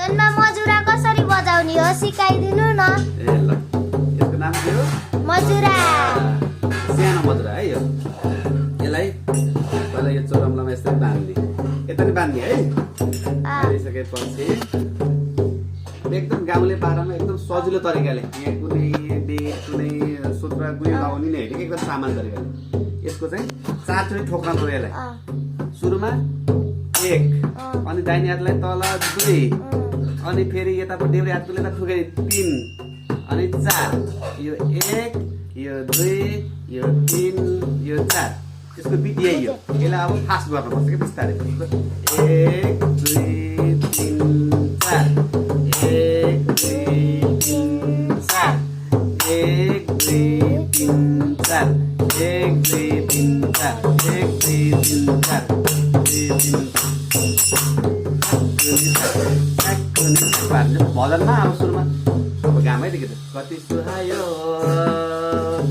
भजनमा मजुरा कसरी बजाउने हो सिकाइदिनु न। ए ल यसको नाम के हो? मजुरा। सानो मजुरा है यो। यसलाई पहिला यो चोरमलामा यसरी बाँध्ने, यता नि बाँध्ने है। बाँधिसकेपछि एकदम गाउँले पारामा एकदम सजिलो तरिकाले यहाँ कुनै बेग कुनै सूत्र कुनै लाउने नै होइन, एकदम सामान तरिकाले यसको चाहिँ 4 चोटि ठोक्न पर्यो यसलाई। सुरुमा 1 अनि दाहिने हातलाई तल 2 अनि फेरि यतापट्टि देब्रे हातले त ठोके 3 अनि 4। यो 1 यो 2 यो 3 यो 4 यसको बिट यही हो। यसलाई अब फास्ट गर्नुपर्छ कि बिस्तारै। 1 2 3 4 1 2 3 4 1 2 3 4 1 2 3 4 1 2 3 4 भजनमा अब सुरुमा गामै देखि कति सुहायो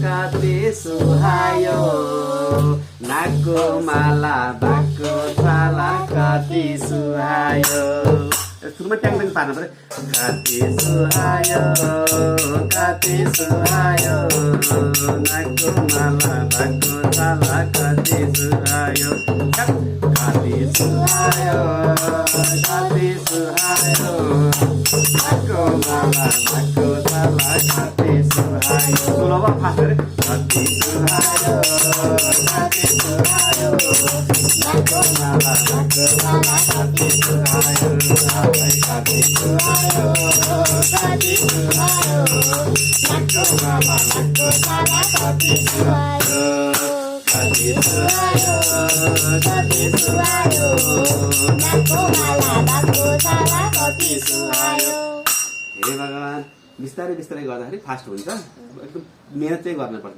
कति सुहायो नाकको माला बाको छाला कति सुहायो। सुरुमा ट्याङ पार्नु पर्यो। कति सुहायो नाकको माला बाको छाला कति सुहायो कति सुहायो नाकको माला बाको छाला कति सुहायो। सुनोमा फास्ट गरे। कति सुहायो नाकको माला बाको छाला कति सुहायो कति सुहायो नाकको माला बाको छाला कति सुहायो कति सुहायो नाकको माला बाको छाला कति सुहायो। हे भगवान बिस्तारै बिस्तारै गर्दाखेरि फास्ट हुन्छ। एकदम मेहनत चाहिँ गर्नुपर्छ।